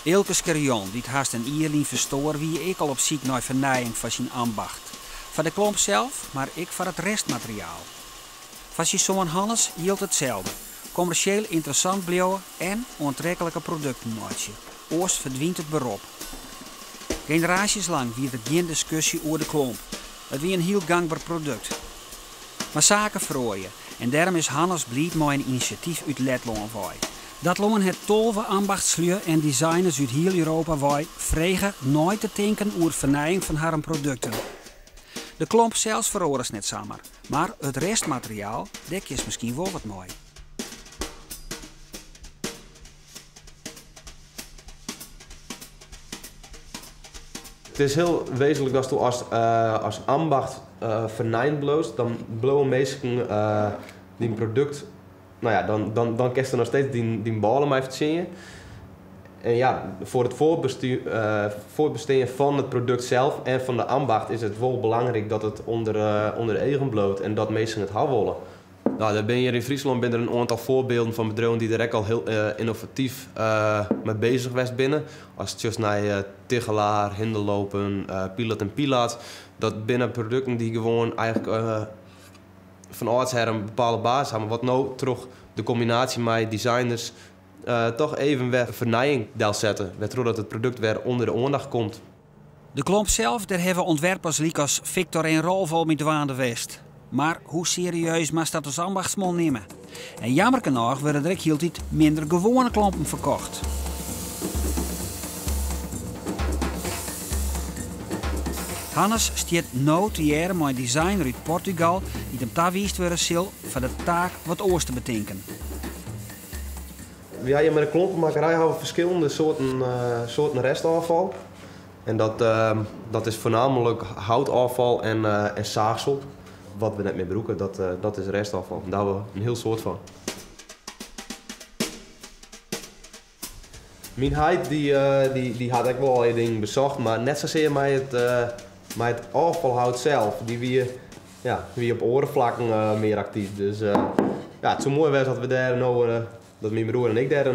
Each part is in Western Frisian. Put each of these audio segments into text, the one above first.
Eelke Scherjon, dy't hast in jier lyn ferstoar, wie ek al op syk nei fernijing foar syn ambacht. Foar de klomp sels, mar ek foar it restmateriaal. Foar syn soan Hannes jildt itselde, kommersjeel ynteressant bliuwe en oantreklike produkten meitsje, oars ferdwynt it berop. Generaasjes lang wie der gjin diskusje oer de klomp. It wie in hiel gangber produkt. Mar saken feroarje en dêrom is Hannes bliid mei in inisjatyf út Letlân wei. Dat lân hat 12 ambachtslju en designers út hiel Europa wei frege nei te tinken oer fernijing fan harren produkten. De klomp sels feroaret net samar, mar it restmateriaal, dêr kinst miskien wol wat mei. It is hiel wêzentlik datsto as ambacht fernijend bliuwst, dan bliuwe minsken dyn produkt, no ja, dan kinst der noch steeds dyn bôle mei fertsjinje. En ja, foar it fuortbestean fan it produkt sels en fan de ambacht is it wol belangryk dat it ûnder de eagen bliuwt en dat minsken it ha wolle. No, der binne hjir yn Fryslân binne der in oantal foarbylden fan bedriuwen dy't der ek al hiel ynnovatyf mei bezich west binne. Ast sjochst nei Tichelaar, Hindeloopen, Pilat en Pilat, dat binne produkten dy't gewoan eigentlik fan âldsher in bepaalde basis ha, mar wat no troch de kombinaasje mei designers toch even wer fernijing delsette, wêrtroch dat it produkt wer ûnder de oandacht komt. De klomp sels, dêr hawwe ûntwerpers lykas Viktor en Rolf al mei dwaande west. Mar hoe serieus moatst dat as ambachtsman nimme? En jammer genôch wurde der ek hieltyd minder gewoane klompen ferkocht. Hannes stiet no tegearre mei in designer út Portugal dy't him tawiisd wurde sil foar de taak wat oars te betinken. Wy ha hjir mei de klompenmakkerij hawwe we ferskillende soarten restôffal. En dat is foarnaamlik houtôffal en saagsel. Wat we net mear brûke, dat is restôffal. En dêr hawwe we in hiel soad fan. Myn heit dy hat ek wol allegear dingen besocht, mar net sasear mei it ôffalhout sels. Dy wie op oare flakken mear aktyf. Dus ja, it soe moai wêze as we dêr no, dat myn broer en ik dêr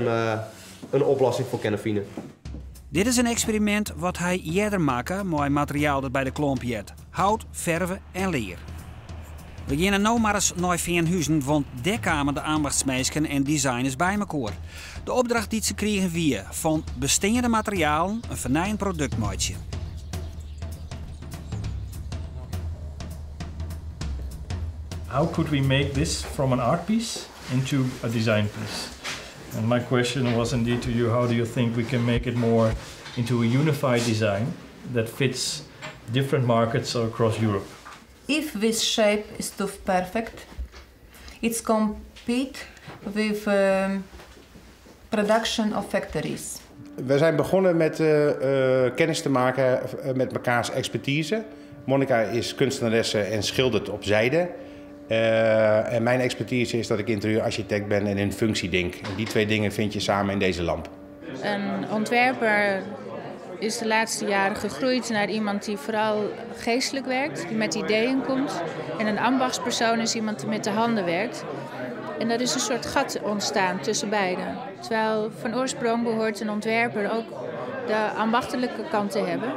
in oplossing foar kinne fine. Dit is in eksperimint wat hy earder makke mei materiaal dat by de klomp heart, hout, ferve en lear. We geane no mar ris nei Feanhuzen, want dêr kamen de ambachtsminsken en designers by mekoar. De opdracht dy't se krigen wie fan besteande materialen in fernijend produkt meitsje. How could we make this from an art piece into a design piece? And my question was indeed to you, how do you think we can make it more into a unified design that fits different markets across Europe? If this shape is too perfect, it's compete with production of factories. We zijn begonnen met kennis te maken met mekaars expertise. Monica is kunstenaresse en schildert op zijde. En mijn expertise is dat ik interieurarchitect ben en in functie denk. En die twee dingen vind je samen in deze lamp. Een ontwerper is de laatste jaren gegroeid naar iemand die vooral geestelijk werkt, die met ideeën komt. En een ambachtspersoon is iemand die met de handen werkt. En dat is een soort gat ontstaan tussen beiden. Terwijl van oorsprong behoort een ontwerper ook de ambachtelijke kant te hebben.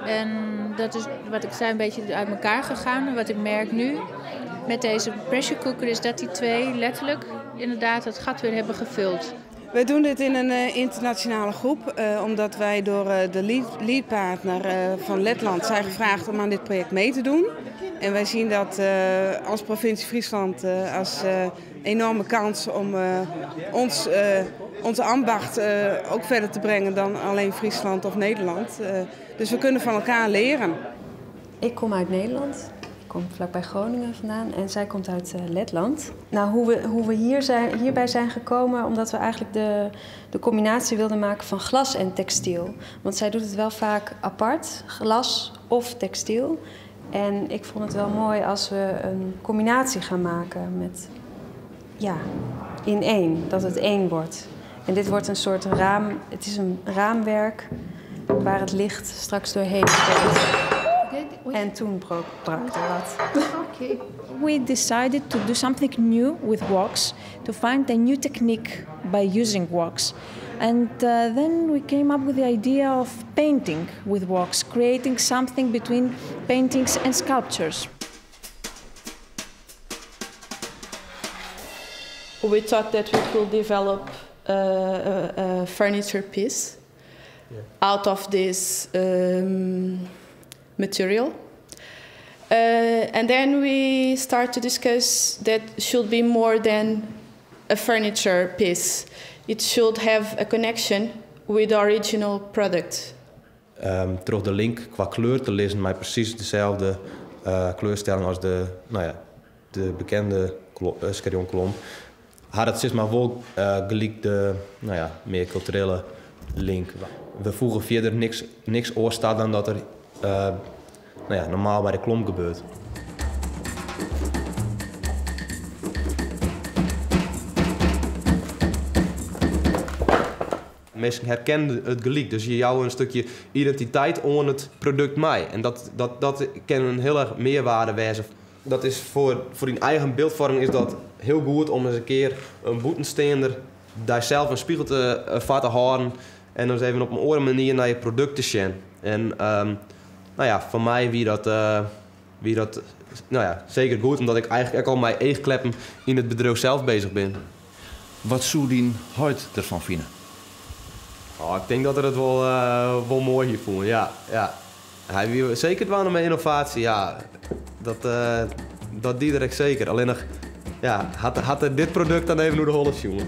En dat is wat ik zei een beetje uit elkaar gegaan. En wat ik merk nu met deze pressure cooker is dat die twee letterlijk inderdaad het gat weer hebben gevuld. Wij doen dit in een internationale groep, omdat wij door de leadpartner van Letland zijn gevraagd om aan dit project mee te doen. En wij zien dat als provincie Friesland als enorme kans om onze ambacht ook verder te brengen dan alleen Friesland of Nederland. Dus we kunnen van elkaar leren. Ik kom uit Nederland. Ik kom vlakbij Groningen vandaan en zij komt uit Letland. Hoe we hierbij zijn gekomen, omdat we eigenlijk de combinatie wilden maken van glas en textiel. Want zij doet het wel vaak apart, glas of textiel. En ik vond het wel mooi als we een combinatie gaan maken met, ja, in één, dat het één wordt. En dit wordt een soort raam, het is een raamwerk waar het licht straks doorheen speelt. En toen brak er wat. Okay. We decided to do something new with wax, to find a new technique by using wax. And then we came up with the idea of painting with wax, creating something between paintings and sculptures. We thought that we could develop a furniture piece out of this material. And then we start to discuss that should be more than a furniture piece. It should have a connection with the original product. Troch de link kwa kleur te lizzen mei presys deselde kleurstelling as de, no ja, de bekende skerjonklomp, hat it sis mar wol gelyk de, no ja, mear kulturele link. We foege fierder niks oars ta dan dat der no ja, normaal by de klomp gebeurt. Minsken herkenne it gelyk, dus je jouwe in stikje identiteit oan it produkt mei. En dat kin in hiel erch mearwaarde wêze. Dat is foar dyn eigen byldfoarming is dat hiel goed om ris in kear in bûtensteander dêr sels in spegel foar te hâlden en ris even op in oare manier nei je produkt te sjen. En no ja, foar my wie dat, no ja, seker goed, omdat ik eigentlik ek al mei eachkleppen yn it bedriuw sels beuzich bin. Wat soe dyn heit derfan fine? Oh, ik tink dat er it wol moai hie fûn, ja, ja. Hy wie seker dwaande mei ynnovaasje, ja. Dat die er ek seker. Allinnich, ja, hat er dit produkt dan even oer de holle sjoen.